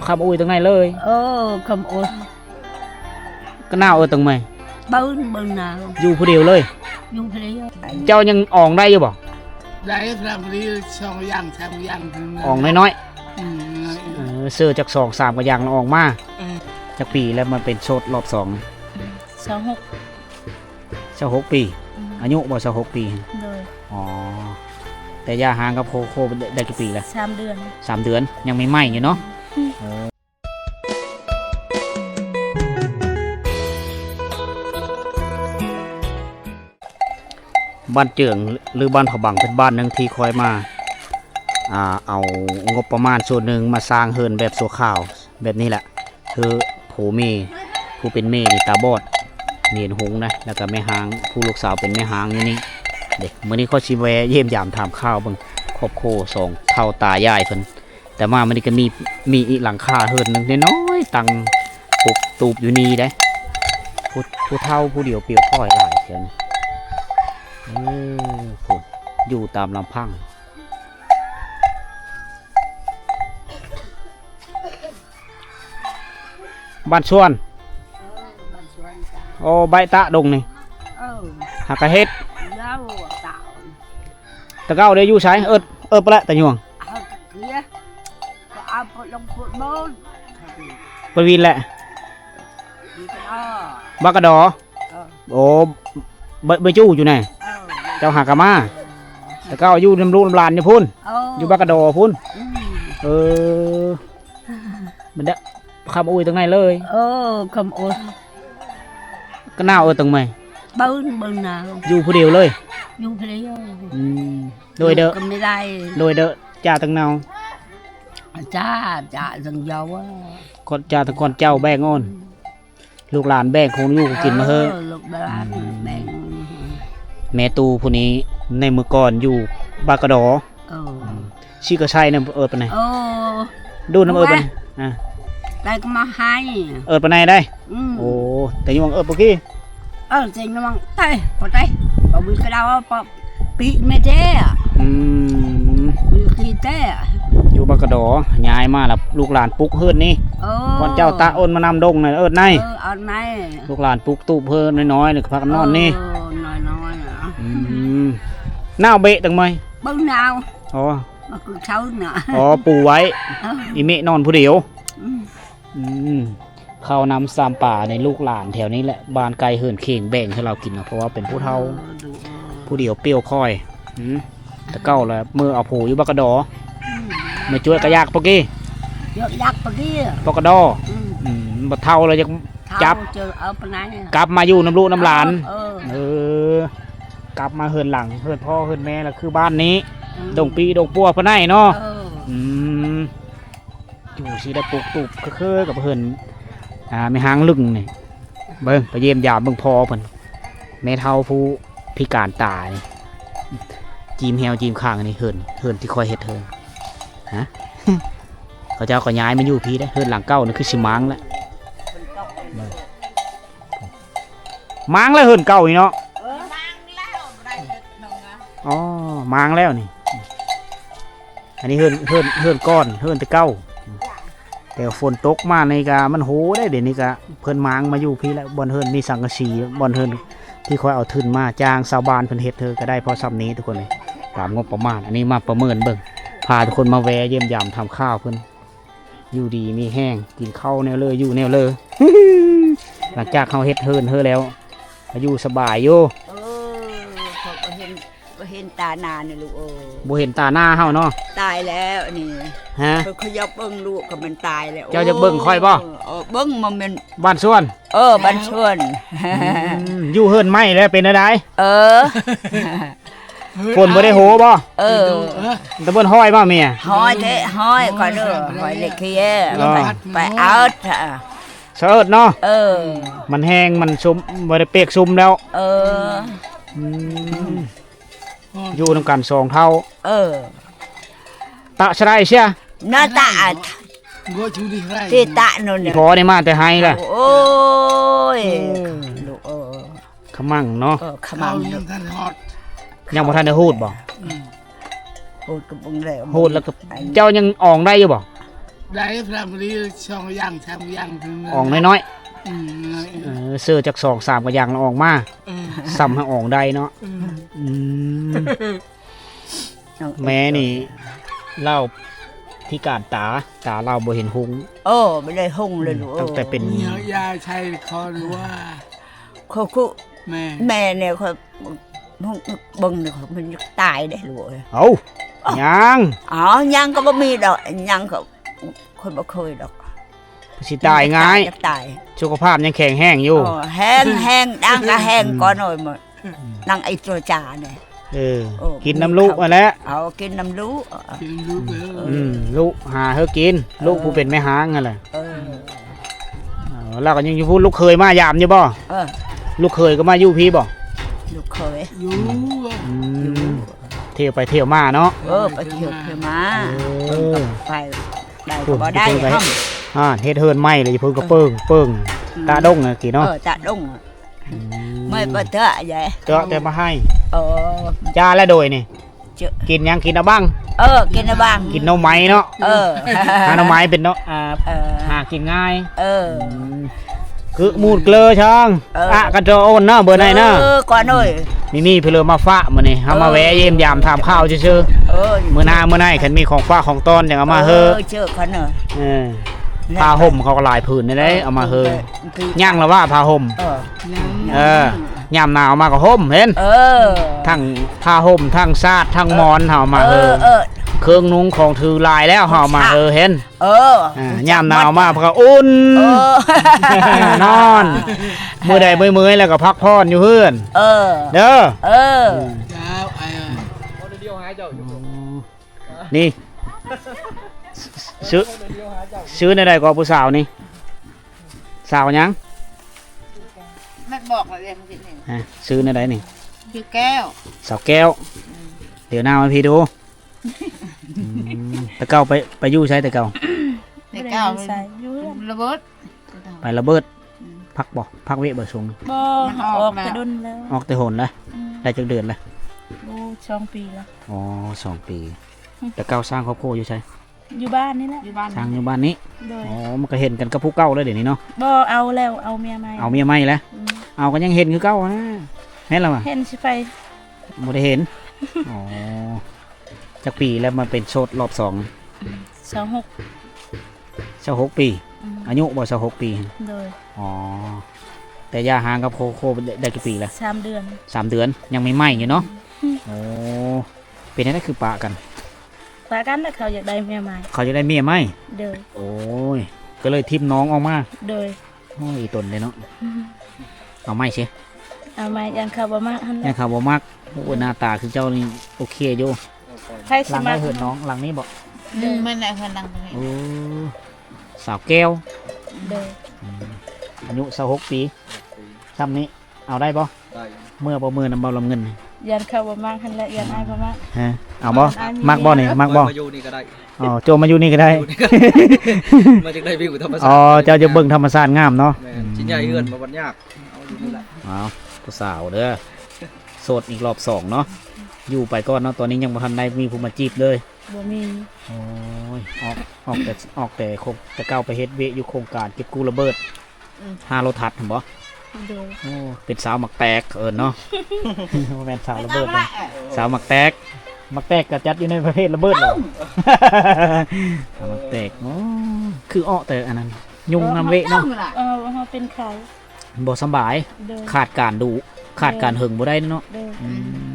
ຄຳອຸຍຕັງໃນເລີຍ. ເອີ ຄຳອຸຍ. ກະໜາວເອີຕັງໃໝ່. ບຶນ ບຶນໜາວ. ຢູ່ຜູ້ດຽວເລີຍ. ຢູ່ຜູ້ດຽວ. ເຈົ້າຍັງອອງໄດ້ຢູ່ບໍ່? ໄດ້ ພະພໍດີ ສອງຢ່າງ ສາມຢ່າງ. ອອງນ້ອຍໆ. ອືມ ເອີ ເສື້ອຈັກສອງສາມກະຢ່າງລະອອກມາ. ເອີ ຈັກປີແລ້ວມາເປັນໂສດລອບສອງ? ຊາວຫົກ. ຊາວຫົກປີ. ອືມ ອາຍຸບໍ່ ຊາວຫົກປີ? ໂດຍ. ອໍ ແຕ່ຢ່າຮ້າງກັບໂຄໂຄ່ໄດ້ ໄດ້ຈັກປີລະ? ສາມເດືອນ. ສາມເດືອນ ຍັງໃໝ່ໆຢູ່ເນາະ. ອືມ ເອີ ບ້ານເຈີງ ຫຼື ບ້ານຜາບັງ ເປັນບ້ານໜຶ່ງທີ່ຂ້ອຍມາ ອ່າ ເອົາງົບປະມານສ່ວນໜຶ່ງມາສ້າງເຮືອນແບບຊົ່ວຄາວແບບນີ້ແຫຼະ. ຄືຜູ້ແມ່ ຜູ້ເປັນແມ່ນີ້ຕາບອດ ມີເຫັນຮຸ່ງນະ ແລ້ວກະແມ່ຮ້າງ ຜູ້ລູກສາວເປັນແມ່ຮ້າງຢູ່ນີ້ເດ້. ມື້ນີ້ຂ້ອຍຊິແວ່ຢ້ຽມຢາມຖາມຂ່າວເບິ່ງຄອບຄົວສອງເຖົ້າຕາຍາຍເພິ່ນ. ແຕ່ມາມື້ນີ້ກະມີ ມີອີກຫຼັງຄາເຮືອນໜຶ່ງນ້ອຍໆ ຕັ້ງປຸກຕູບຢູ່ນີ້ເດ້. ຜູ້ ຜູ້ເຖົ້າຜູ້ດຽວປ່ຽວຂ້ອຍຫຼາຍແຖວນີ້. ເອີ ພຸ້ນ ຢູ່ຕາມລຳພັງ. ບ້ານສວນ. ເອີ ບ້ານສວນ. ໂອ້ ໃບຕະດົງນີ້. ເອີ ຫາກະເຮັດ. ເຈົ້າຕາ. ແຕ່ເກົ່າໄດ້ຢູ່ໃສ? ເອີດ ເອີດໄປແລ້ວຕາຍວງ. ເອົາເກຍ ກໍເອົາໄປລົງພຸດໂບນ ໄປວິນແຫຼະ. ບັກກະດໍ. ເອີ ໂອ້ ໄປ ໄປຢູ່ຢູ່ນະ. ເອີ ເຈົ້າຫາກະມາ. ແຕ່ເກົ່າຢູ່ນຳລູກນຳຫຼານຢູ່ພຸ້ນ. ເອີ ຢູ່ບັກກະດໍພຸ້ນ. ອືມ ເອີ ມັນດະ ຄຳອຸຍຕັງໃນເລີຍ. ເອີ ຄຳອຸຍ. ກະໜາວເອີຕັງໃໝ່. ບຶນ ບຶນໜາວ. ຢູ່ຜູ້ດຽວເລີຍ. ຢູ່ຜູ້ດຽວ. ອືມ ໂດຍເດີ ກະບໍ່ໄດ້. ໂດຍເດີ ຈ້າຕັງເນົາ. ຈ້າ ຈ້າຕັງເຍົາ. ກ່ອນ ຈ້າຕັງກ່ອນເຈົ້າແບ່ງອອນ. ອືມ ລູກຫຼານແບ່ງຄົນຢູ່ຄົນກິນມາເຮີ. ເອີ ລູກຫຼານ ອືມ ແບ່ງ. ແມ່ຕູ້ຜູ້ນີ້ໃນມື້ກ່ອນຢູ່ບັກກະດໍ. ເອີ ອືມ ສີກະໄຊນະ ເອີດປານໃດ? ເອີ ດູນຳເອີດປານໃດ? ອ່າ ໄດ້ກະມາໃຫ້ ເອີດປານໃດໄດ້? ອືມ ໂອ້ ແຕ່ຍວງເອີດປາກີ້. ເອີ ແຕ່ຍວງໄດ້ ບໍ່ໄດ້ ບໍ່ມີກະດາວ ປີແມ່ແທ້. ອືມ ມີກີແທ້. ຢູ່ບັກກະດໍ ຍ້າຍມາລະ ລູກຫຼານປຸກເຮືອນນີ້. ເອີ ກ່ອນເຈົ້າຕະໂອນມານຳດົງນະ ເອີດໃນ. ເອີ ເອົາໃນ ລູກຫຼານປຸກຕູບເຮືອນນ້ອຍໆ ນີ້ກະພາກັນນອນນີ້. ເອີ ນ້ອຍໆ. ອືມ ໜາວເບະຕັງໃໝ່. ເບິ່ງໜາວ. ອໍ ມາຄືເຊົານະ. ອໍ ປູໄວ້. ເອີ ອີເມະນອນຜູ້ດຽວ. ອືມ ອືມ ເຂົ້ານ້ຳຊຳປາໃນລູກຫຼານແຖວນີ້ແຫຼະ ບ້ານໃກ້ເຮືອນເຄງແບ່ງໃຫ້ລາວກິນເນາະ ເພາະວ່າເປັນຜູ້ເຖົ້າ. ເອີ ຜູ້ດຽວປ່ຽວຂ້ອຍ. ອືມ ແຕ່ເກົ່າລະເມືອເອົາຜູ້ຢູ່ບັກກະດໍ. ອືມ ແມ່ຈວຍກະຢາກປະກີ້. ຢາກ ຢາກປະກີ້ ບັກກະດໍ. ອືມ ອືມ ບັດເຖົ້າລະຢາກຈັບ ເອົາປານໃດ ກັບມາຢູ່ນຳລູກນຳຫຼານ. ເອີ ເອີ ເອີ ກັບມາເຮືອນຫຼັງ ເຮືອນພໍ່ເຮືອນແມ່ລະຄືບ້ານນີ້. ອືມ ດົງປີດົງປົວປານໃດເນາະ. ເອີ ອືມ ຢູ່ຊິໄດ້ປຸກຕູບຄືໆກັບເຮືອນ ອ່າ ແມ່ຮ້າງລຶ້ງນີ້. ເບິ່ງ ໄປຢ້ຽມຢາມເບິ່ງພໍ່ເພິ່ນ ແມ່ເຖົ້າຜູ້ພິການຕານີ້ ຈີມແຮ້ວຈີມຄາງ. ອັນນີ້ເຮືອນ ເຮືອນທີ່ຂ້ອຍເຮັດເຮືອນ ຮະ ເຂົາເຈົ້າກໍຍ້າຍມາຢູ່ພີ້ເດ້. ເຮືອນຫຼັງເກົ່ານີ້ຄືຊິມ້າງແລ້ວ ມ້າງແລ້ວເຮືອນເກົ່ານີ້ເນາະ. ອໍ ມ້າງແລ້ວນີ້. ອັນນີ້ເຮືອນ ເຮືອນ ເຮືອນກ່ອນ ເຮືອນແຕ່ເກົ່າ ແຕ່ຝົນຕົກມານີ້ກະມັນໂຫໄດ໋. ດຽວນີ້ກະເພິ່ນມ້າງມາຢູ່ພີ້ແລ້ວ ບ່ອນເຮືອນມີສັງກະສີ ບ່ອນເຮືອນທີ່ຂ້ອຍເອົາທຶນມາຈ້າງຊາວບ້ານເພິ່ນເຮັດເທື່ອກະໄດ້ພໍສ່ຳນີ້ທຸກຄົນເອີຍ ຕາມງົບປະມານ. ອັນນີ້ມາປະເມີນເບິ່ງ ພາທຸກຄົນມາແວ່ຢ້ຽມຢາມຖາມຂ່າວເພິ່ນ. ຢູ່ດີມີແຮງ ກິນເຂົ້າແນວເລີ ຢູ່ແນວເລີ. ຫຼັງຈາກເຮົາເຮັດເຮືອນເຮີແລ້ວ ກະຢູ່ສະບາຍຢູ່. ເອີ ຂ້ອຍກະເຫັນ ກະເຫັນຕາໜ້ານີ້ລູກເອີຍ. ບໍ່ເຫັນຕາໜ້າເຮົາເນາະ. ຕາຍແລ້ວນີ້. ຮະ? ຂ້ອຍຢາກເບິ່ງລູກກະແມ່ນຕາຍແລ້ວ. ເຈົ້າຢາກເບິ່ງຂ້ອຍບໍ່? ເອີ ເບິ່ງ ມັນແມ່ນບ້ານສວນ. ເອີ ບ້ານສວນ. ອືມ ຢູ່ເຮືອນໃໝ່ແລ້ວເປັນແນວໃດ? ເອີ ຝົນບໍ່ໄດ້ໂຫບໍ່? ເອີ ຕະເບິ່ນຫ້ອຍບໍ່ເມຍ? ຫ້ອຍແທ້ ຫ້ອຍກ່ອນເດີ ຫ້ອຍເລັກເຄຍ ໄປເອົາ ສະເອີດເນາະ. ເອີ ມັນແຫ້ງ ມັນຊຸ່ມ ບໍ່ໄດ້ເປກຊຸ່ມແລ້ວ. ເອີ ອືມ ຢູ່ນຳກັນສອງເຖົ້າ. ເອີ ຕະສະໄລເຊຍ ນະຕະ ຕິຕະໂນນ ອີ່ພໍ່ໄດ້ມາແຕ່ໄຮລະ. ໂອ້ຍ ເອີ ລູກເອີຍ ຂະມັງເນາະ. ເອີ ຂະມັງ ຍັງບໍ່ທັນໄດ້ຮູດບໍ່? ອືມ ຮູດກະບໍ່ໄດ້ ຮູດແລ້ວກະ ເຈົ້າຍັງອອງໄດ້ຢູ່ບໍ່? ໄດ້ພະລາມະລີ ສອງຢ່າງສາມຢ່າງເທົ່ານັ້ນ ອ່ອງນ້ອຍໆ ອືມ ເອີ ເຊື່ອຈັກສອງສາມກະຢ່າງລະອອກມາ ເອີ ສ່ຳໃຫ້ອ່ອງໄດ້ເນາະ ເອີ ອືມ ແມ່ນີ້ລາວພິການຕາ ຕາລາວບໍ່ເຫັນຮຸ່ງ ເອີ ບໍ່ໄດ້ຮຸ່ງເລີຍລູກ ຕັ້ງແຕ່ເປັນ ມີຢາໃສ່ຄໍຫຼືວ່າ ເຂົາຄື ແມ່ ແມ່ນີ້ຂ້ອຍເບິ່ງນີ້ ມັນຢາກຕາຍເດ້ລູກເອີຍ ເອົ້າ ຍັງ ເອົ້າ ຍັງກະບໍ່ມີດອກ ຍັງກະຂ້ອຍບໍ່ເຄີຍດອກ ຊິຕາຍງ່າຍ ຢາກຕາຍ ສຸຂະພາບຍັງແຂງແຮງຢູ່ ເອີ ແຮງ ແຮງ ດັງກະແຮງ ອືມ ກ່ອນໂອ້ຍ ອືມ ນາງໄອ້ຕົວຈານີ້ ເອີ ເອີ ກິນນຳລູກຫັ້ນແຫຼະ ເອົາ ກິນນຳລູກ ກິນນຳລູກເອີ ອືມ ລູກຫາເຮີກິນ ເອີ ລູກຜູ້ເປັນແມ່ຮ້າງຫັ້ນແຫຼະ ເອີ ເອີ ລາວກະຍັງຢູ່ພຸ້ນ ລູກເຂີຍມາຢາມຢູ່ບໍ່? ເອີ ລູກເຂີຍກະມາຢູ່ພີ້ບໍ່? ລູກເຂີຍ ຢູ່ ອືມ ຢູ່ ທ່ຽວໄປທ່ຽວມາເນາະ ເອີ ໄປທ່ຽວ ໄປທ່ຽວມາ ເອີ ເພິ່ນກະໄປ ໄດ້ກະບໍ່ໄດ້ ເພິ່ນກະ ອ່າ ເຮັດເຮືອນໃໝ່ລະ ເພິ່ນກະເປິ້ງ ເປິ້ງ ອືມ ຕາດົງຫັ້ນກີ້ເນາະ ເອີ ຕາດົງ ອືມ ເມື່ອຍບໍ່ເທາະໃຫຍ່ ເທາະແຕ່ມາໃຫ້ ເອີ ຈ້າລະໂດຍນີ້ ກິນຫຍັງ ກິນອາບັງ ເອີ ກິນອາບັງ ກິນໜໍ່ໄມ້ເນາະ ເອີ ຫາໜໍ່ໄມ້ເປັນເນາະ ອ່າ ເອີ ຫາກິນງ່າຍ ເອີ ອືມ ຄືມູດເກິ່ຊ່າງ ເອີ ອະກະໂດນເນາະ ເບີໃນເນາະ ເອີ ກ່ອນເອີຍ ມີ ມີເພິ່ນເລີມາຝາກມື້ນີ້ ເຮົາມາແວ່ຢ້ຽມຢາມຖາມຂ່າວຊື່ໆ ເອີ ມື້ໜ້າມື້ໃນຄັນມີຂອງຝາກຂອງຕ້ອນຈັ່ງເອົາມາເຮີ ເອີ ເຈີຄັນເອີ ຜ້າຫົ່ມເຂົາກະຫຼາຍຜືນເດ້ ເອີ ເອົາມາເຮີ ຍັງລະວ່າຜ້າຫົ່ມ ເອີ ຍັງ ເອີ ຍາມໜາວມາກະຫົ່ມ ເຫັນ ເອີ ທັງຜ້າຫົ່ມ ທັງຊາດ ທັງໝອນ ເຮົາເອົາມາເຮີ ເອີ ເອີ ເຄື່ອງນຸ່ງຂອງຖືຫຼາຍແລ້ວ ເຮົາເອົາມາເຮີ ເຫັນ ເອີ ອ່າ ຍາມໜາວມາເພິ່ນກະອຸ່ນ ເອີ ນອນ ມື້ໃດເມື່ອຍໆ ແລ້ວກະພັກຜ່ອນຢູ່ເຮືອນ ເອີ ເດີ ເອີ ເຈົ້າ ນີ້ ຊື່ ຊື່ແນວໃດກໍຜູ້ສາວນີ້? ສາວຫຍັງ? ແມ່ບອກແລ້ວເດ້ ຊື່ແນວໃດນີ້? ຊື່ແກ້ວ ສາວແກ້ວ ອືມ ດຽວໜ້າມາພີ້ດູ ອືມ ແຕ່ເກົ່າໄປ ໄປຢູ່ໃສແຕ່ເກົ່າ? ແຕ່ເກົ່າ ບໍ່ໄດ້ຢູ່ໃສ ຢູ່ເຮືອນ ລະເບີດ ໄປລະເບີດ ອືມ ພັກບໍ່? ພັກວຽກບໍ່ຊ່ວງນີ້? ບໍ່ ມັນອອກ ອອກແຕ່ດົນແລ້ວ ອອກແຕ່ດົນແລ້ວ ອືມ ໄດ້ຈັກເດືອນແລ້ວ? ໂອ້ ສອງປີແລ້ວ ອໍ ສອງປີ ອືມ ແຕ່ເກົ່າສ້າງຄອບຄົວຢູ່ໃສ? ຢູ່ບ້ານນີ້ແຫຼະ ຢູ່ບ້ານ ສ້າງຢູ່ບ້ານນີ້ ໂດຍ ອໍ ມັນກະເຫັນກັນກັບຜູ້ເກົ່າແລ້ວດຽວນີ້ເນາະ ບໍ່ ເອົາແລ້ວ ເອົາເມຍໃໝ່ ເອົາເມຍໃໝ່ແລ້ວ ອືມ ເອົາກະຍັງເຫັນຄືເກົ່າຫັ້ນນະ ແມ່ນລະຫວາ? ເຫັນຊິໄປ ບໍ່ໄດ້ເຫັນ ອໍ ຈັກປີແລ້ວມາເປັນໂສດລອບສອງ? ຊາວຫົກ ຊາວຫົກປີ ອືມ ອາຍຸບໍ່ ຊາວຫົກປີ? ໂດຍ ອໍ ແຕ່ຢ່າຮ້າງກັບໂຄໂຄໄດ້ ໄດ້ຈັກປີແລ້ວ? ສາມເດືອນ ສາມເດືອນ ຍັງໃໝ່ໆຢູ່ເນາະ ອືມ ໂອ້ ເປັນຈັ່ງໃດຄືປະກັນ? ປະກັນແລ້ວ ເຂົາຢາກໄດ້ເມຍໃໝ່ ເຂົາຢາກໄດ້ເມຍໃໝ່ ໂດຍ ໂອ້ຍ ກະເລີຍຖິ້ມນ້ອງອອກມາ ໂດຍ ໂອ້ຍ ອີ່ຕົນເດ້ເນາະ ອືມ ເອົາໃໝ່ຊິ ເອົາໃໝ່ ຢ້ານເຂົາບໍ່ມັກຫັ້ນແຫຼະ ຢ້ານເຂົາບໍ່ມັກ ໂອ້ຍ ໜ້າຕາຄືເຈົ້ານີ້ໂອເຄຢູ່ ໃຜຊິມັກ ຫຼັງໃດເຮືອນນ້ອງ ຫຼັງນີ້ບໍ່? ອືມ ແມ່ນແຫຼະ ເຮືອນຫຼັງນີ້ ໂອ້ ສາວແກ້ວ ໂດຍ ອືມ ອາຍຸຊາວຫົກປີ ຊ່ຳນີ້ ເອົາໄດ້ບໍ່? ໄດ້ ເມືອບໍ່ ເມືອນຳເບົາລຳເງິນ? ຢ້ານເຂົາບໍ່ມັກຫັ້ນແຫຼະ ຢ້ານອ້າຍບໍ່ມັກ ຮະ ເອົາບໍ່? ອ້າຍມີ ມັກບໍ່ນີ້ ມັກບໍ່? ມາຢູ່ນີ້ກະໄດ້ ອໍ ໂຈມມາຢູ່ນີ້ກະໄດ້ ມາຈັ່ງໃດ ວິວທຳມະຊາດ ອໍ ເຈົ້າຢາກເບິ່ງທຳມະຊາດງາມເນາະ ແມ່ນ ອືມ ຊິຍ້າຍເຮືອນມາບັດຍາກ ເອົາຢູ່ນີ້ແຫຼະ ເອົາ ຜູ້ສາວເດີ ໂສດອີກລອບສອງເນາະ ຢູ່ໄປກ່ອນເນາະ ຕອນນີ້ຍັງບໍ່ທັນໄດ້ມີຜູ້ມາຈີບເລີຍ ບໍ່ມີ ໂອ້ຍ ອອກ ອອກແຕ່ ອອກແຕ່ໂຄງ ແຕ່ເກົ່າໄປເຮັດວຽກຢູ່ໂຄງການເກັບກູ້ລະເບີດ ອືມ ຫ້າໂລຕັດຫັ້ນບໍ່? ໂດຍ ໂອ້ ເປັນສາວໝາກແຕກເອີ້ນເນາະ ບໍ່ແມ່ນສາວລະເບີດເນາະ ສາວໝາກແຕກ ໝາກແຕກກະຈັດຢູ່ໃນປະເພດລະເບີດເນາະ ໝາກແຕກ ໂອ້ ຄືເອາະແຕ່ອັນນັ້ນ ຍຸງນຳເວະເນາະ ເອີ ເຮົາເປັນໄຂ້ ບໍ່ສະບາຍ ໂດຍ ຂາດການດຸ ຂາດການ ໂດຍ ເຫິງບໍ່ໄດ້ເນາະ ໂດຍ ອື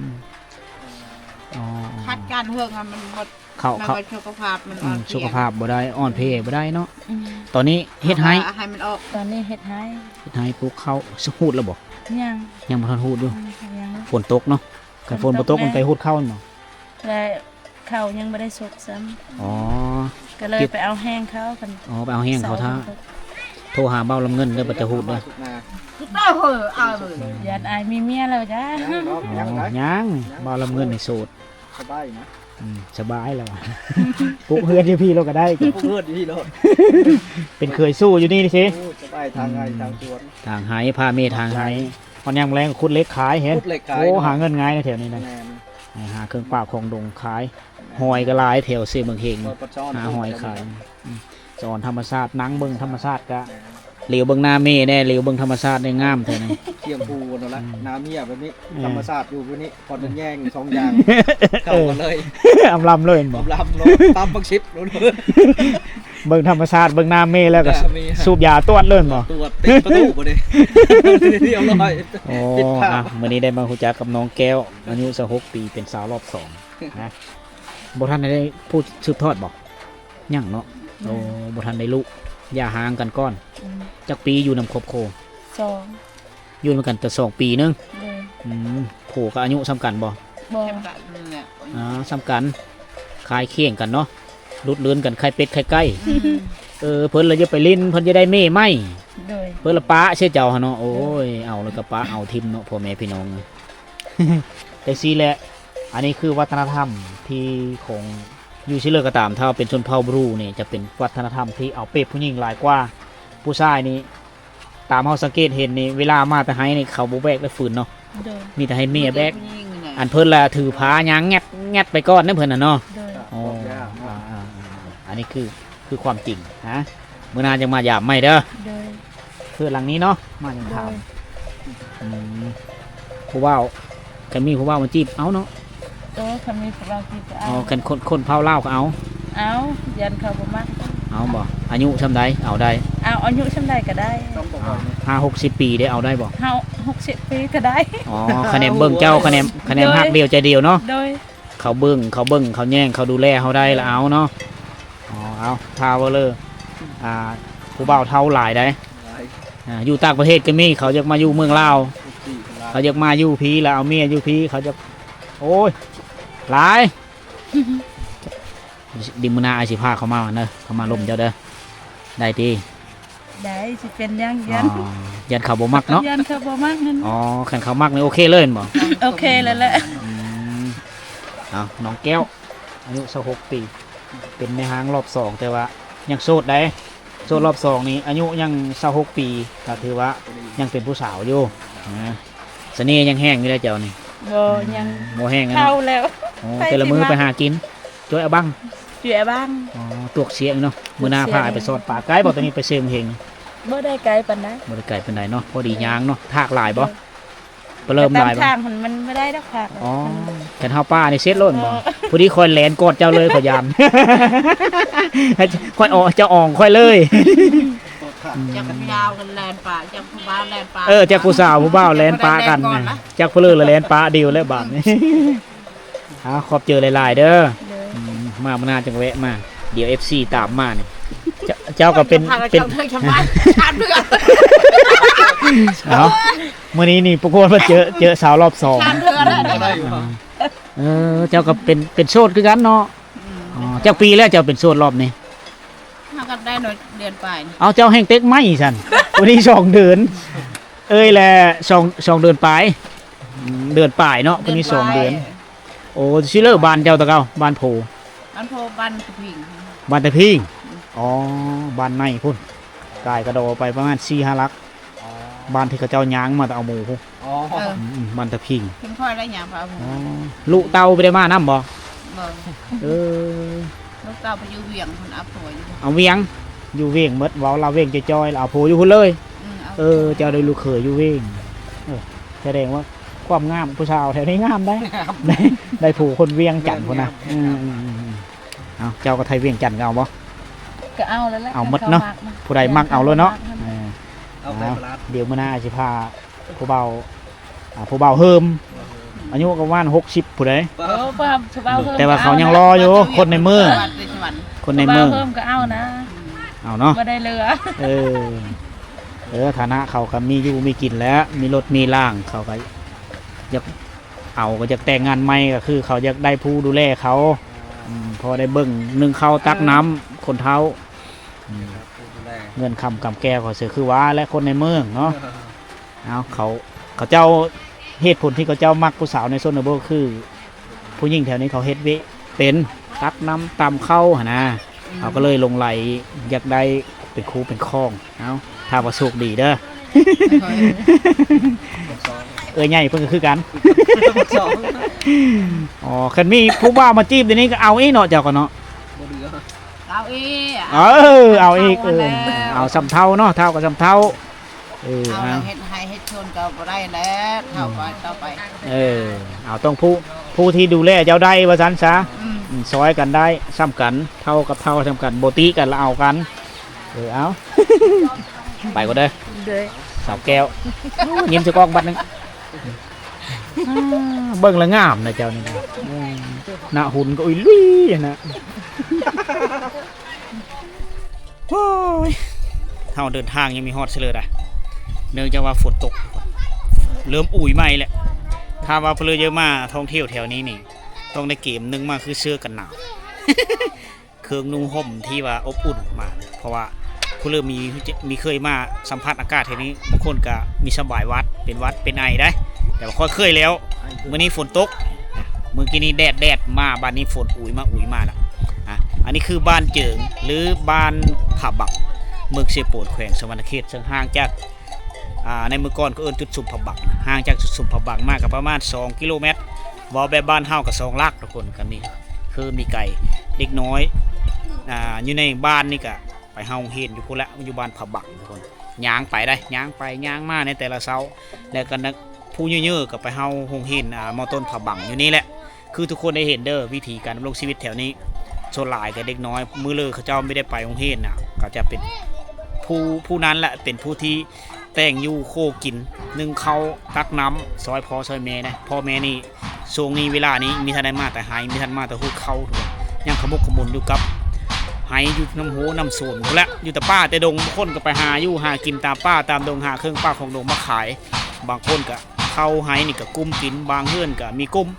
ມ ອໍ ຂາດການເຫິງ ມັນບໍ່ ເຂົາ ມັນ ເຂົາ ສຸຂະພາບມັນ ອືມ ອ່ອນເພຍ ສຸຂະພາບບໍ່ໄດ້ ອ່ອນເພຍບໍ່ໄດ້ເນາະ ອືມ ຕອນນີ້ເຮັດໄຮ່ ເອົາໃຫ້ມັນອອກ ຕອນນີ້ເຮັດໄຮ່ ເຮັດໄຮ່ປູກເຂົ້າ ສຸກ ຮູດແລ້ວບໍ່? ຍັງ ຍັງບໍ່ທັນຮູດຢູ່ ອືມ ຍັງ ຝົນຕົກເນາະ ຄັນຝົນບໍ່ຕົກ ມັນໄປຮູດເຂົ້າແມ່ນບໍ່? ແລະເຂົ້າຍັງບໍ່ໄດ້ສຸກຊ້ຳ ອໍ ກະເລີຍໄປເອົາແຮງເຂົາ ອໍ ໄປເອົາແຮງເຂົາຖ້າ ໂທຫາເບົາລຳເງິນເດີ ບັດຈະຮູດເດີ ຢ້ານອ້າຍມີເມຍແລ້ວຈ້າ ຍັງ ອໍ ຍັງ ເບົາລຳເງິນນີ້ໂສດ ສະບາຍນະ ອືມ ສະບາຍແລ້ວ ປຸກເຮືອນຢູ່ພີ້ໂລດກະໄດ້ ປຸກເຮືອນຢູ່ພີ້ໂລດ ເປັນເຂີຍສູ້ຢູ່ນີ້ຊິ ໂອ້ ສະບາຍ ຖາງໄຮ່ ອືມ ຖາງສວນ ຖາງໄຮ່ ພາເມຖາງໄຮ່ ຮອດຍາມແລງຂຸດເຫຼັກຂາຍ ເຫັນ ຂຸດເຫຼັກຂາຍ ໂອ້ ເນາະ ຫາເງິນງ່າຍໃນແຖວນີ້ນະ ແມ່ນ ຫາເຄື່ອງປາກຂອງດົງຂາຍ ຫອຍກະຫຼາຍແຖວເຊເມືອງເຮັງ ຫອຍປາຊ່ອນ ຫາຫອຍຂາຍ ອືມ ຕອນທຳມະຊາດ ນັ່ງເບິ່ງທຳມະຊາດກະ ແມ່ນ ຫຼຽວເບິ່ງໜ້າແມ່ແດ່ ຫຼຽວເບິ່ງທຳມະຊາດແດ່ ງາມແທ້ນີ້ ຄຽງຄູ່ກັນນັ້ນລະ ອືມ ໜ້າເມຍແບບນີ້ ເອີ ທຳມະຊາດຢູ່ແບບນີ້ ຄວນແຍງສອງຢ່າງ ເອີ ເຂົ້າກັນເລີຍ ອຳລຳເລີຍແມ່ນບໍ່? ອຳລຳໂລດ ຕຳບັກສິບໂລດ ເບິ່ງທຳມະຊາດ ເບິ່ງໜ້າແມ່ແລ້ວກໍ ໜ້າແມ່ ສູບຢາຕວດເລີຍແມ່ນບໍ່? ຕວດ ປິດປະຕູບັດນີ້ ຮຽບຮ້ອຍ ໂອ້ ປິດພາບ ອ່ະ ມື້ນີ້ໄດ້ມາຮູ້ຈັກກັບນ້ອງແກ້ວ ອາຍຸຊາວຫົກປີ ເປັນສາວລອບສອງນະ ບໍ່ທັນໄດ້ຜູ້ສືບທອດບໍ່? ຍັງເນາະ ອືມ ໂອ້ ບໍ່ທັນໄດ້ລຸ ຢ່າຮ້າງກັນກ່ອນ ອືມ ຈັກປີຢູ່ນຳຄອບຄົວ? ສອງ ຢູ່ນຳກັນແຕ່ສອງປີໜຶ່ງ ໂດຍ ອືມ ຜົວກໍອາຍຸສ່ຳກັນບໍ່? ບໍ່ ສ່ຳກັນນັ້ນແຫຼະ ອ່າ ສ່ຳກັນ ຄ້າຍຄຽງກັນເນາະ ຫຼຸດເລື່ອນກັນ ໄຂ່ເປັດໄຂ່ໄກ່ ອືມ ເອີ ເພິ່ນລະຢາກໄປຫຼິ້ນ ເພິ່ນຢາກໄດ້ແມ່ໃໝ່ ໂດຍ ເພິ່ນລະປະໃສ່ເຈົ້າຫັ້ນເນາະ ໂອ້ຍ ໂດຍ ເອົາແລ້ວກໍປະ ເອົາຖິ້ມເນາະ ພໍ່ແມ່ພີ່ນ້ອງ ຈັ່ງຊີ້ແຫຼະ ອັນນີ້ຄືວັດທະນະທຳທີ່ຂອງ ຢູ່ຊິເລີຍກໍຕາມ ຖ້າເປັນຊົນເຜົ່າບຣູນີ້ ຈະເປັນວັດທະນະທຳທີ່ເອົາເປບຜູ້ຍິງຫຼາຍກວ່າ ຜູ້ຊາຍນີ້ ຕາມເຮົາສັງເກດເຫັນນີ້ ເວລາມາແຕ່ໄຮ່ນີ້ ເຂົາບໍ່ແບກໄດ້ຟືນເນາະ ໂດຍ ມີແຕ່ໃຫ້ເມຍແບກ ມີແຕ່ຜູ້ຍິງນີ້ແຫຼະ ອັນເພິ່ນລະຖືພາຍ່າງແງດໆໄປກ່ອນເດ້ເພິ່ນນະເນາະ ໂດຍ ໂອ້ ອ່າໆໆ ອັນນີ້ຄື ຄືຄວາມຈິງນະ ມື້ໜ້າຈັ່ງມາຢາມໃໝ່ເດີ ໂດຍ ເພື່ອຫຼັງນີ້ເນາະ ມາຍັງຖາມ ໂດຍ ອືມ ຜູ້ບ່າວ ຄັນມີຜູ້ບ່າວມາຈີບເອົາເນາະ ເອີ ຄັນມີຜູ້ບ່າວຈີບກໍເອົາ ອໍ ຄັນຄົນ ຄົນເຜົ່າລາວກໍເອົາ ເອົາ ຢ້ານເຂົາບໍ່ມັກ ເອົາບໍ່? ອາຍຸສ່ຳໃດເອົາໄດ້? ເອົາ ອາຍຸສ່ຳໃດກໍໄດ້ ຫ້າຫົກສິບປີເດ້ ເອົາໄດ້ບໍ່? ຫ້າຫົກສິບປີກໍໄດ້ ອໍ ຄະແນນເບິ່ງເຈົ້າ ຄະແນນ ຄະແນນຮັກດຽວໃຈດຽວເນາະ ໂດຍ ເຂົາເບິ່ງ ເຂົາເບິ່ງ ເຂົາແຍງ ເຂົາດູແລເຮົາໄດ້ລະເອົາເນາະ ອໍ ເອົາ ຖ້າວ່າເລີ ອ່າ ຜູ້ບ່າວເຖົ້າຫຼາຍໃດ ຫຼາຍ ອ່າ ຢູ່ຕ່າງປະເທດກໍມີ ເຂົາຢາກມາຢູ່ເມືອງລາວ ເຂົາຢາກມາຢູ່ພີ້ລະເອົາເມຍຢູ່ພີ້ ເຂົາຢາກ ໂອ້ຍ ຫຼາຍ ດິມມື້ໜ້າອ້າຍຊິພາເຂົາມາເດີ ເຂົາມາລົມເຈົ້າເດີ ໄດ້ຕິ? ໄດ້ ຊິເປັນຫຍັງ ອໍ ຢ້ານ ຢ້ານເຂົາບໍ່ມັກເນາະ ຢ້ານເຂົາບໍ່ມັກນັ້ນ ອໍ ຄັນເຂົາມັກນີ້ໂອເຄເລີຍແມ່ນບໍ່? ໂອເຄເລີຍແຫຼະ ອືມ ເອົາ ນ້ອງແກ້ວ ອາຍຸຊາວຫົກປີ ເປັນແມ່ຮ້າງລອບສອງ ແຕ່ວ່າຍັງໂສດໃດ ໂສດລອບສອງນີ້ ອາຍຸຍັງຊາວຫົກປີ ກໍຖືວ່າຍັງເປັນຜູ້ສາວຢູ່ ນະ ສະເໜ່ຍັງແຮງຢູ່ເດ້ເຈົ້ານີ້ ບໍ່ ຍັງ ບໍ່ແຮງເນາະ ເຖົ້າແລ້ວ ໂອ້ ແຕ່ລະມື້ໄປຫາກິນ ຈ້ວຍອາບັງ ຈ້ວຍອາບັງ ອໍ ຕວກສຽງເນາະ ມື້ໜ້າພາໄປສອດປາ ໄກບໍ່? ຕອນນີ້ໄປເຊງເຮງ ບໍ່ໄດ້ໄກປານໃດ ບໍ່ໄດ້ໄກປານໃດເນາະ ພໍດີຍ່າງເນາະ ທາກຫຼາຍບໍ່? ປະເລີ່ມຫຼາຍບໍ່? ຕາມທາງມັນ ມັນບໍ່ໄດ້ດອກ ພາກ ອໍ ຄັນເຮົາປານີ້ເສັດໂລດບໍ່? ພໍດີຂ້ອຍແລ່ນກອດເຈົ້າເລີຍ ຂ້ອຍຢ້ານ ຂ້ອຍອອກ ເຈົ້າອອງຂ້ອຍເລີຍ ຈັກຜູ້ສາວກັນແລ່ນປາ ຈັກຜູ້ບ່າວແລ່ນປາ ເອີ ຈັກຜູ້ສາວຜູ້ບ່າວແລ່ນປາກັນ ຈັກຜູ້ເລີແລ່ນປາດຽວແລ້ວບາດນີ້ ເອົາ ຂອບໃຈຫຼາຍໆເດີ ໂດຍ ອືມ ມາມື້ໜ້າຈັ່ງແວະມາ ດຽວເອັຟຊີຕາມມານີ້ ເຈົ້າ ເຈົ້າກໍເປັນ ເປັນ ເຈົ້າເທື່ອ ເຈົ້າເທື່ອ ເອົາ ມື້ນີ້ນີ້ປະກວດວ່າເຈີ ເຈີສາວລອບສອງ ເອີ ເຈົ້າກໍເປັນ ເປັນໂສດຄືກັນເນາະ ອືມ ອໍ ຈັກປີແລ້ວເຈົ້າເປັນໂສດລອບນີ້? ເຮົາກໍໄດ້ໜ້ອຍເດືອນປາຍນີ້ ເອົາ ເຈົ້າແຮ່ງເຕັກໃໝ່ຊັ້ນ ວັນນີ້ສອງເດືອນ ເອີຍແຫຼະ ສອງ ສອງເດືອນປາຍ ອືມ ເດືອນປາຍເນາະ ເດືອນປາຍ ວັນນີ້ສອງເດືອນ ໂອ້ ຊິເລີບ້ານເຈົ້າຕະເກົ່າ ບ້ານໂພ ບ້ານໂພ ບ້ານຕະພິງ ບ້ານຕະພິງ ອໍ ບ້ານໃນພຸ້ນ ກາຍກະດໍໄປປະມານສີ່ຫ້າຫຼັກ ອໍ ບ້ານທີ່ເຂົາເຈົ້າຍ່າງມາແຕ່ເອົາໝູພຸ້ນ ອໍ ເອີ ອືມ ບ້ານຕະພິງ ເພິ່ນຄ່ອຍໄດ້ຫຍັງພະອາວຸ ອໍ ລູກເຕົ້າໄປໄດ້ມານຳບໍ່? ບໍ່ ເອີ ລູກເຕົ້າໄປຢູ່ວຽງພຸ້ນ ເອົາຜົວຢູ່ ເອົາວຽງ ຢູ່ວຽງໝົດ ເວົ້າລາວວຽງຈ່ອຍໆ ລະເອົາຜົວຢູ່ພຸ້ນເລີຍ ອືມ ເອົາ ເອີ ເຈົ້າໄດ້ລູກເຂີຍຢູ່ວຽງ ເອີ ສະແດງວ່າຄວາມງາມ ຜູ້ສາວແຖວນີ້ງາມໄດ໋ ງາມ ໄດ້ ໄດ້ຜົວຄົນວຽງຈັນພຸ້ນນະ ແມ່ນ ງາມ ອືມໆໆ ເອົາ ເຈົ້າກໍໄທວຽງຈັນກໍເອົາບໍ່? ກໍເອົາແລ້ວແຫຼະ ເອົາໝົດເນາະ ຄັນເຂົາມັກນະ ຜູ້ໃດມັກເອົາໂລດເນາະ ຜູ້ໃດມັກເນາະ ເອີ ເອົາໄປ ເອົາ ຕະຫຼາດ ດຽວມື້ໜ້າຊິພາຜູ້ບ່າວ ອ່າ ຜູ້ບ່າວເຮີມ ອາຍຸກໍປະມານຫົກສິບຜູ້ໃດ ເອີ ຜູ້ບ່າວເຮີມ ແຕ່ວ່າເຂົາຍັງລໍຢູ່ ເອົານະ ຄົນໃນເມືອງ ເອີ ຄົນໃນເມືອງ ຜູ້ບ່າວເຮີມກໍເອົານະ ເອົາເນາະ ບໍ່ໄດ້ເຫຼືອ ເອີ ເອີ ຖານະເຂົາກໍມີຢູ່ມີກິນແລ້ວ ມີລົດມີລາງ ເຂົາກໍຢາກ ເອົາ ກໍຢາກແຕ່ງງານໃໝ່ ກໍຄືເຂົາຢາກໄດ້ຜູ້ດູແລເຂົາ ອືມ ພໍໄດ້ເບິ່ງ ໜຶ້ງເຂົ້າຕັກນ້ຳ ເອີ ຄົນເຖົ້າ ອືມ ຜູ້ດູແລ ເງິນຄຳກຳແກ້ວ ກໍຄືວ່າແຫຼະ ຄົນໃນເມືອງເນາະ ເອີ ເອົາ ເຂົາ ເຂົາເຈົ້າ ເຫດຜົນທີ່ເຂົາເຈົ້າມັກຜູ້ສາວໃນຊົນນະບົດ ຄືຜູ້ຍິງແຖວນີ້ເຂົາເຮັດວຽກເປັນ ຕັກນ້ຳ ຕຳເຂົ້າຫັ້ນນະ ອືມ ເຂົາກໍເລີຍຫຼົງໄຫຼ ຢາກໄດ້ເປັນຄູ່ເປັນຄອງ ເອົາ ຖ້າວ່າໂຊກດີເດີ ເອື້ອຍໃຫຍ່ເພິ່ນກໍຄືກັນ ອໍ ຄັນມີຜູ້ບ່າວມາຈີບດຽວນີ້ກໍເອົາອີກເນາະ ເຈົ້າກໍເນາະ ບໍ່ເຫຼືອ ເອົາອີກ ເອີ ເອົາອີກ ເອີ ເຖົ້າແລ້ວ ເອົາສ່ຳເຖົ້າເນາະ ເຖົ້າກໍສ່ຳເຖົ້າ ເອີ ເອົາ ເອົາ ເຮັດໄຮ່ເຮັດສວນກໍບໍ່ໄດ້ແລ້ວ ເຖົ້າໄປຕໍ່ໄປ ເອີ ເອົາ ຕ້ອງຜູ້ ຜູ້ທີ່ດູແລເຈົ້າໄດ້ວ່າຊັ້ນຊະ ອືມ ອືມ ຊ່ອຍກັນໄດ້ສ່ຳກັນ ເຖົ້າກັບເຖົ້າສ່ຳກັນ ບໍ່ຕິກັນລະເອົາກັນ ເອີ ເອົາ ໄປກ່ອນເດີ ໂດຍ ສາວແກ້ວ ໂອ້ ຍິ້ມໃສ່ກ້ອງບັດໜຶ່ງ. ອ່າ ເບິ່ງລະງາມນະເຈົ້ານີ້ນະ ອືມ ໜ້າຫຸ່ນກໍອຸຍລຸຍນະ ໂອ້ຍ ເຮົາເດີນທາງຍັງມີຮອດເສຍເລີດ ເນື່ອງຈາກວ່າຝົນຕົກ ເລີ່ມອຸຍໃໝ່ແລ້ວ ຖ້າວ່າເພິ່ນເລີຍມາທ່ອງທ່ຽວແຖວນີ້ນີ້ ຕ້ອງໄດ້ເກມ ໜຶ່ງມາຄືເສື້ອກັນໜາວ ເຄື່ອງນຸ່ງຫົ່ມທີ່ວ່າອົບອຸ່ນມາ ເພາະວ່າຜູ້ເລີ່ມມີ ມີເຄີຍມາສຳຜັດອາກາດແຖວນີ້ ບາງຄົນກະມີສະບາຍຫວັດ ເປັນຫວັດເປັນໄອໄດ໋ ແຕ່ວ່າຂ້ອຍເຄີຍແລ້ວ ມື້ນີ້ຝົນຕົກ ມື້ກີ້ນີ້ແດດ ແດດມາ ບາດນີ້ຝົນອຸຍມາ ອຸຍມາລະ ອ່າ ອັນນີ້ຄືບ້ານເຈີງ ຫຼື ບ້ານຜາບັກ ເມືອງເຊໂປນ ແຂວງສະຫວັນນະເຂດ ເຊິ່ງຫ່າງຈາກ ອ່າ ໃນມື້ກ່ອນກໍເອີ້ນຈຸດຊຸມຜາບັກ ຫ່າງຈາກຈຸດຊຸມຜາບັກມາກໍປະມານສອງກິໂລແມັດ ເວົ້າແບບບ້ານເຮົາກໍສອງຫຼັກທຸກຄົນ ກໍມີ ຄືມີໄກ ເດັກນ້ອຍ ອ່າ ຢູ່ໃນບ້ານນີ້ກໍໄປເຮົາໂຮງຮຽນຢູ່ພຸ້ນແຫຼະ ຢູ່ບ້ານຜາບັກທຸກຄົນ ຍ່າງໄປໄດ໋ ຍ່າງໄປຍ່າງມາໃນແຕ່ລະເຊົ້າ ແລ້ວກໍນັກ ຜູ້ເຍີ້ໆກໍໄປເຮົາໂຮງຮຽນ ອ່າ ມໍຕົ້ນຜາບັກຢູ່ນີ້ແຫຼະ ຄືທຸກຄົນໄດ້ເຫັນເດີ ວິຖີການດຳລົງຊີວິດແຖວນີ້ ສ່ວນຫຼາຍກໍເດັກນ້ອຍ ມື້ເລີເຂົາເຈົ້າບໍ່ໄດ້ໄປໂຮງຮຽນນະ ກໍຈະເປັນຜູ້ ຜູ້ນັ້ນແຫຼະ ເປັນຜູ້ທີ່ແຕ່ງຢູ່ ໂຄກິນ ໜຶ້ງເຂົ້າ ຕັກນ້ຳ ຊ່ອຍພໍ່ຊ່ອຍແມ່ນະ ພໍ່ແມ່ນີ້ ຊ່ວງນີ້ເວລານີ້ມີແຕ່ໄດ້ມາແຕ່ໄຮ່ ມີແຕ່ມາແຕ່ຫູດເຂົ້າ ຍັງຂະໝົກຂະໝົນຢູ່ກັບໄຮ່ ຢູ່ນຳຮົ້ວນຳສວນພຸ້ນແຫຼະ ຢູ່ແຕ່ປ່າແຕ່ດົງ ບາງຄົນກໍໄປຫາຢູ່ຫາກິນຕາມປ່າຕາມດົງ ຫາເຄື່ອງປ່າຂອງດົງມາຂາຍ ບາງຄົນກໍເຂົ້າໄຮ່ນີ້ກໍກຸ້ມກິນ ບາງເຮືອນກໍມີກຸ້ມ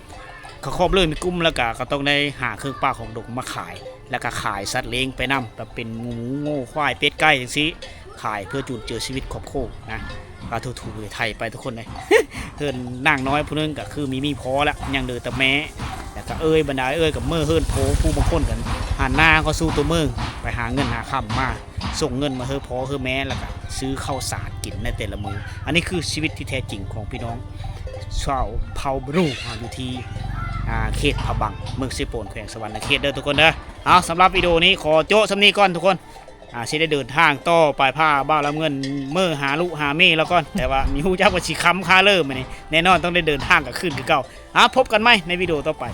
ເຂົາຄອບເລີຍມີກຸ້ມ ແລ້ວກະ ກໍຕ້ອງໄດ້ຫາເຄື່ອງປ່າຂອງດົງມາຂາຍ ແລ້ວກະຂາຍສັດລ້ຽງໄປນຳ ກໍເປັນໝູ ງົວ ຄວາຍ ເປັດ ໄກ່ ຈັ່ງຊີ້ ຂາຍເພື່ອຈຸນເຈືອຊີວິດຄອບຄົວນະ ກໍຖູໆໄຖໄປທຸກຄົນເອີຍ ເຮືອນນາງນ້ອຍຜູ້ໜຶ່ງກໍຄືມີ ມີພໍລະ ຍັງເຫຼືອແຕ່ແມ່ ແລ້ວກະເອື້ອຍ ບັນດາເອື້ອຍກໍເມືອເຮືອນໂພ ຜູ້ບາງຄົນກໍຫັນໜ້າເຂົ້າສູ່ຕົວເມືອງ ໄປຫາເງິນຫາຄຳມາ ສົ່ງເງິນມາໃຫ້ພໍ່ໃຫ້ແມ່ ແລ້ວກະຊື້ເຂົ້າສານກິນໃນແຕ່ລະມື້ ອັນນີ້ຄືຊີວິດທີ່ແທ້ຈິງຂອງພີ່ນ້ອງຊາວເຜົ່າບຣູເຮົາຢູ່ທີ່ ອ່າ ເຂດຜາບັງ ເມືອງເຊໂປນ ແຂວງສະຫວັນນະເຂດເດີທຸກຄົນເດີ ເອົາ ສຳລັບວິດີໂອນີ້ຂໍໂຈະສ່ຳນີ້ກ່ອນທຸກຄົນ ອ່າ ຊິໄດ້ເດີນທາງຕໍ່ໄປພາບ່າວລຳເງິນເມືອຫາລູກຫາເມຍລາວກ່ອນ ແຕ່ວ່າມີຮູ້ຈັກວ່າຊິຄ່ຳຄ່າເລີມື້ນີ້ ແນ່ນອນຕ້ອງໄດ້ເດີນທາງກັບຄືນຄືເກົ່າ ເອົາ ພົບກັນໃໝ່ໃນວິດີໂອຕໍ່ໄປ.